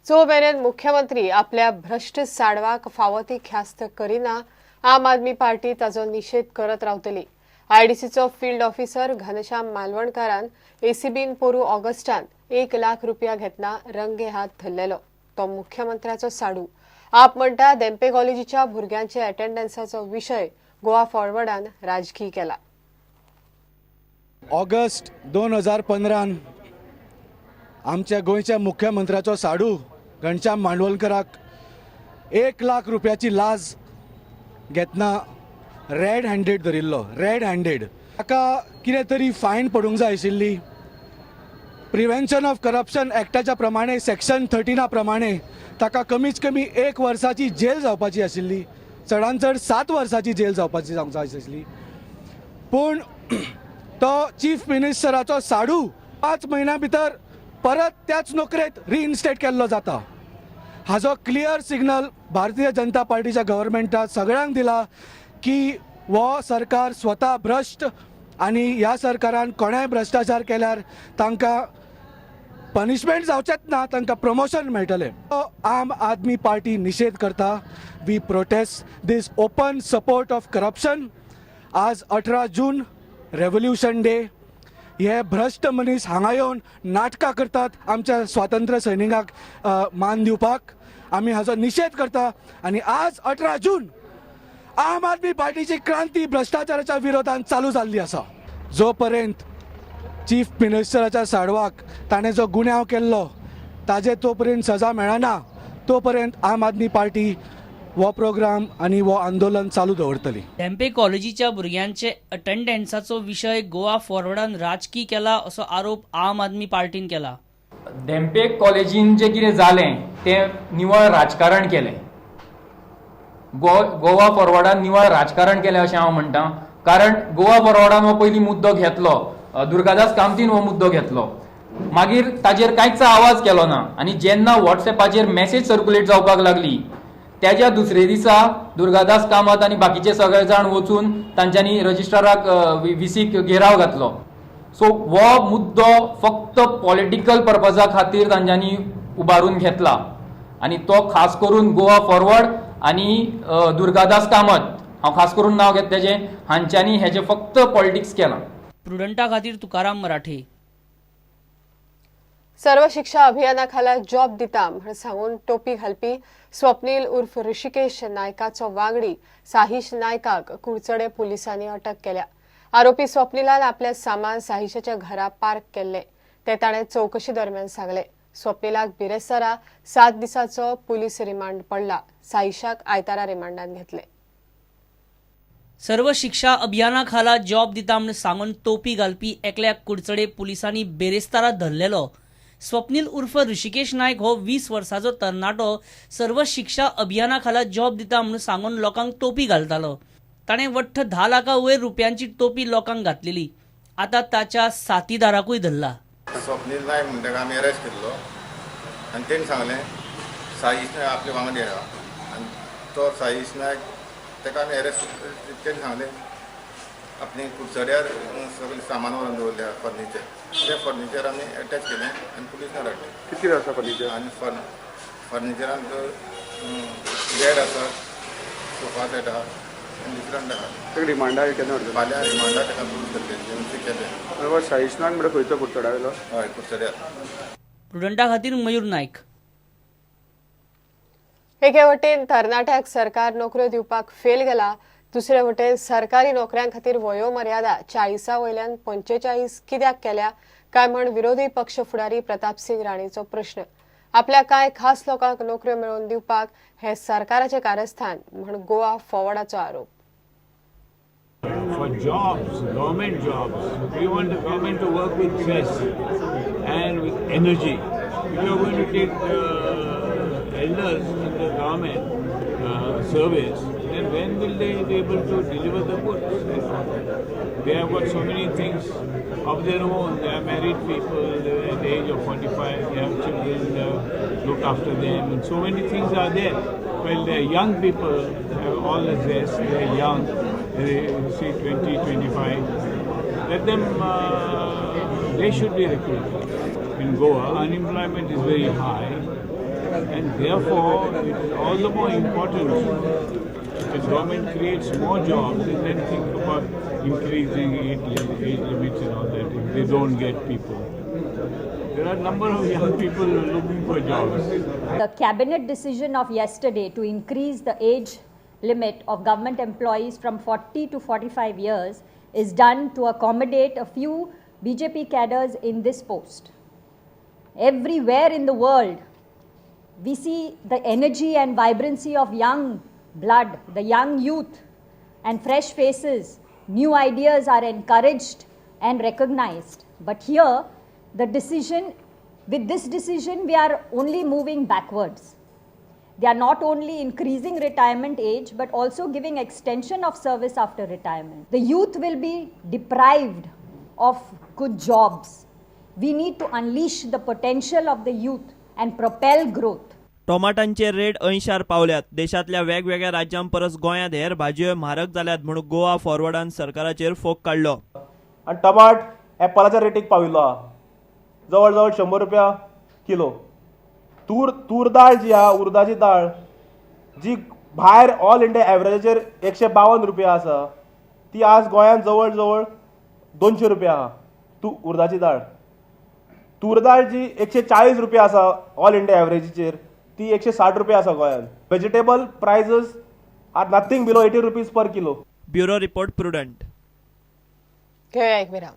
जो मेरेन मुख्यमंत्री आपल्या भ्रश्ट साडवाक फावो ती ख्यास्त करिना, आम आदमी पार्टी ताचो निशेध करत रावतली. आयडीसीचो फील्ड ऑफिसर घनश्याम मालवणकारान एसीबीन पोरू ऑगस्टान 1 लाख रुपया घेतना रंगे हात धरलेलो. तो मुख्यमंत्र्याचो साडू. आप म्हणटा, धेंपे कॉलेजीच्या भुरग्यांचे अटेंडन्साचो विशय गोवा फॉरवर्डान राजकीय केला. ऑगस्ट 2015न आमच्या गोंयच्या मुख्यमंत्र्याचो साडू घनश्याम मांडवलकराक 1 लाख रुपयाची लाज घेतना रेड हँडेड धरिल्लो. Red handed. ताका कितें तरी फायन पडूंक जाय आशिल्ली. प्रिवेन्शन ऑफ करप्शन एक्टाच्या प्रमाणे, सेक्शन 13 प्रमाणे ताका कमीत कमी एक वर्साची जेल जावपाची आशिल्ली, चडान चड 7 वर्साची जेल जावपाची जावंक जाय आशिल्ली. पूण तो चीफ मिनिस्टराचो साडू 5 म्हयन्या भितर परत त्याच नोकरेत रिइन्स्टेट केल्लो जाता. हाजो क्लियर सिग्नल भारतीय जनता पार्टीच्या गव्हर्मेंटाक सगळ्यांक दिला की हो सरकार स्वता भ्रश्ट आनी ह्या सरकारान कोणेय भ्रश्टाचार केल्यार तांकां पनिशमेंट जावचेच ना, तांकां प्रमोशन मेळटलें. तो आम आदमी पार्टी निशेध करता. We protest this open support of corruption. आज 18 जून, रेव्होल्युशन डे. हे भ्रश्ट मनीस हांगा येवन नाटकां करतात. आमच्या स्वातंत्र्य सैनिकांक मान दिवपाक आमी हाजो निशेध करता आनी आज 18 जून आम आदमी पार्टीची क्रांती भ्रश्टाचाराच्या विरोधात चालू जाल्ली आसा. जो पर्यंत चीफ मिनिस्टराच्या साडवाक ताणें जो गुन्यांव केल्लो ताजे तो पर्यंत सजा मेळना, तो पर्यंत आम आदमी पार्टी हो प्रोग्राम आनी हो आंदोलन चालू दवरतली. धेंपे कॉलेजीच्या भुरग्यांचे अटेंडन्साचो विशय गोवा फॉरवर्डान राजकी केला असो आरोप आम आदमी पार्टीन केला. धेंपे कॉलेजीन जें कितें जालें तें निवळ राजकारण केलें. गोवा फॉरवर्डान निवळ राजकारण केलें अशें हांव म्हणटा, कारण गोवा फॉरवर्डान हो पयलीं मुद्दो घेतलो, दुर्गादास कामतीन हो मुद्दो घेतलो, मागीर ताजेर कांयच आवाज केलो ना आनी जेन्ना वॉट्सएपाचेर मॅसेज सर्क्युलेट जावपाक लागली, त्याच्या दुसरे दिसा दुर्गादास कामत आनी बाकीचे सगळे जाण वचून तांच्यांनी रजिस्ट्राराक, व्हीसीक घेराव घातलो. सो हो मुद्दो फक्त पॉलिटिकल पर्पजा खातीर तांच्यांनी उबारून घेतला आनी तो खास करून गोवा फॉरवर्ड आनी दुर्गादास कामत, हांव खास करून नांव घेता तेजें, हांच्यांनी हेजें फक्त पॉलिटिक्स केलां. प्रुडंटा खातीर तुकाराम मराठे. सर्व शिक्षा अभियानाखाला जॉब दिता म्हण सांगून टोपी घालपी स्वप्नील उर्फ ऋषिकेश नायकाचो वांगडी साहिश नायकाक कुडचडे पुलिसांनी अटक केल्या. आरोपी स्वप्नीलान आपले सामान साहिशाच्या घरा पार्क केल्ले ते ताणें चौकशी दरम्यान सांगले. स्वप्नीलाक बिरेस्तारा 7 दिसाचो पुलीस रिमांड पडला. साहिशाक आयतारा रिमांडात घेतले. सर्व शिक्षा अभियाना खाला जॉब दिता म्हूण सांगून टोपी घालपी एकल्याक कुडचडे पुलिसांनी बेरेस्तारा धरलेलो. स्वप्नील उर्फ ऋषिकेश नायक हो 20 वर्साचो तरणाटो सर्व शिक्षा अभियाना खाला जॉब दिता म्हणून सांगून लोकांक टोपी घालतालो. ताणें वट्ट 10 लाखां वयर रुपयांची टोपी लोकांक घातलेली. आतां ताच्या साथीदाराकूय धरला. स्वप्नील नायक म्हणटा ताका आमी अरेस्ट केल्लो आनी तेणी सांगलें, साईश नायक आपले वांगडी आहा आनी तो साईश नायक, ताका आमी अरेस्ट. तेणी सांगलें, आपणे कुडचड्यार सगळें सामान व्हरून दवरलें आहा, फर्निचर. तें फर्निचर आमी एटॅच केलें आनी पुलिसान हाडलें. कित कितें आसा फर्निचर? आनी फर्निचरान बेड आसा, सोफा सेट आहा आनी डिफरंट आहा. ताका रिमांडा केन्ना व्हरतले? फाल्यां रिमांडा ताका पुलीस करतले, एमसी केलें. आनी हो साईश नायक म्हणटा खंयचो, कुडचड्या वयलो? हय, कुडचड्यार. प्रुडंटा खातीर मयूर नायक. एके वटेन तरणाट्याक सरकार नोकऱ्यो दिवपाक फेल गेला, दुसरे वटेन सरकारी नोकऱ्यां खातीर वयोमर्यादा 40 वयल्यान 45 कित्याक केल्या काय म्हण विरोधी पक्ष फुडारी प्रतापसिंग राणेचो प्रश्न. आपल्या कांय खास लोकांक नोकऱ्यो मेळोवन दिवपाक हे सरकाराचे कारस्थान म्हण गोवा फॉरवर्डाचो आरोप. For jobs, government jobs, we want the government to work with zest and with energy. If you are going to take elders in the government service, then when will they be able to deliver the goods? They have got so many things of their own. They are married people, they are at the age of 45, they have children, they have look after them, and so many things are there. Well, the young people have all the zest, they are young, they say 20, 25. Let them, they should be recruited. In Goa, unemployment is very high. And therefore, it is all the more important that the government creates more jobs and then think about increasing age limits and all that if they don't get people. There are a number of young people looking for jobs. The cabinet decision of yesterday to increase the age limit of government employees from 40 to 45 years is done to accommodate a few BJP cadres in this post. Everywhere in the world, we see the energy and vibrancy of young blood, the young youth and fresh faces. New ideas are encouraged and recognized. But here, with this decision, we are only moving backwards. They are not only increasing retirement age, but also giving extension of service after retirement. The youth will be deprived of good jobs. We need to unleash the potential of the youth and propel growth. टोमाटांचे rate 80 पावल्यात. देशांतल्या वेगवेगळ्या राज्यां परस गोंयांत हेर भाजयो म्हारग जाल्यात म्हूण गोवा फॉरवर्डान सरकाराचेर फोग काडलो. आनी टमाट एप्पलाच्या रेटीक पाविल्लो आहा, जवळ जवळ 100 रुपया किलो. तूर दाळ जी आहा, उर्दाची दाळ जी भायर ऑल इंडिया एवरेजीचेर 152 रुपया आसा, ती आज गोंयांत जवळ जवळ 200 रुपया आहा. तूं उर्दाची दाळ, तूर दाळ जी 140 रुपया आसा ऑल इंडिया एवरेजीचेर, ती 160 रुपया आसा गोंयांत. Vegetable prices are nothing below 80 rupees per kilo. Bureau report, Prudent. घेऊया एक विराम.